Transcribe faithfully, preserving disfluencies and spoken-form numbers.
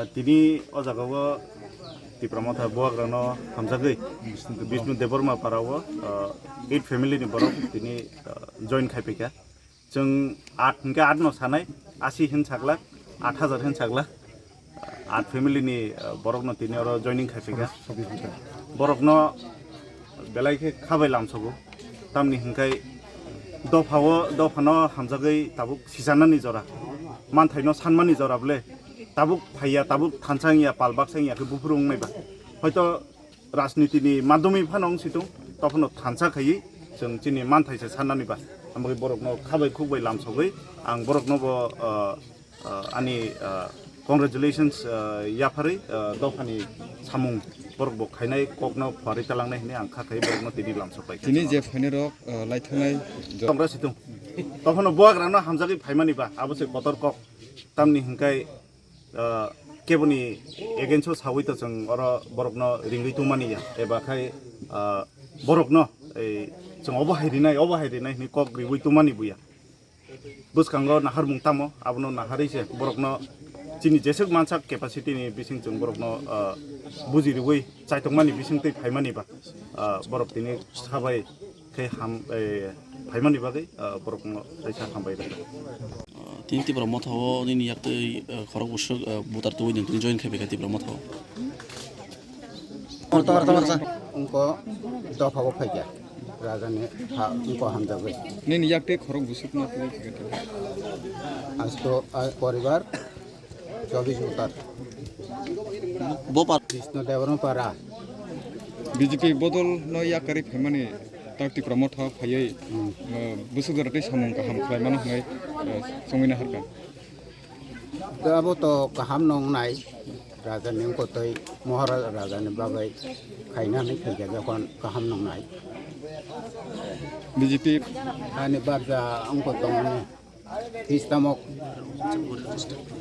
Tini o jagao Tipra Motha buagrano hamjagwi Bishnu Debbarma parao, ah, eight family ni borok tini, ah, join khai phaikha. Chwng at hwnkhe at no sanai, asi hin sakla, at hajar hin sakla. At family ni, ah, borokno tini oro joining khai phaikha. Borokno belai khe khabai lamsogo. Tamni hwnkhe dophao, dophano hamjagwi tabuk sichanani jora, manthaino sanmani jora bole tabuk phaiya, tabuk thansa wngya, pal baksa wngya khe buphuru wngnai ba. Hoito rajniti ni madhyami phano wng situng, tophano thansa khaiwi chwng chini manthaisa sannani ba. Amogwi borokno khabai khukbai lamsogwi ang borokno bo, ah, ah, ani, ah, congratulations, ah, yapharwi, ah, dophani samung borok bo khainai kokno phuarwi talangnai hwnwi ang kha khai borokno tini lamsok pai kha. Tini je phainai rok, ah, lai thangnai jo- Tongra situng. Tophano buagrano hamjagwi phaimani ba, abo se kotor kok. Tamni hwnkhe, ah, keboni against o sawi to chwng oro borokno ringwi tongmani ya, eba khai, ah, borokno ei chwng obo hai rinai, obo hai rinai hwnwi kok riwi tongmani buya. Bwskango naharmung tamo, abono naharwi se borokno chini jeswk mansak capacity ni bising chwng borokno, ah, buji riwi chaitokmani bising twi phaimani ba, ah, borok tini sabai khe ham, eh, phaimani bagwi, ah, borokno kaisa hambai rwkha. Ah, tini Tipra Motha o nini yak twi, ah, khorok bwswk, ah, butar tubui nwng tini join khai phaikha Tipra Motha o. Wngko dopha o phaikha, raja ni ha wngko hamjagwi. Nini yak twi khorok bwswk no tubui phaikha. Asto, ah, poribar. Chobis Uttar. Bo par- Krishna Debbarma para. B J P bodol no yakarwi phaimani tak Tipra Motha phaiwi, hmm, eh, bwswk jora tei samung kaham khlaimano hwnwi, eh, chongwi naharkha. Da abo to kaham nongnai, raja ni wngkotwi Maharaja raja ni bagwi khaina hinwi khaikha jokhon kaham nongnai. B J P ani barja wngkotongmani. Histamok.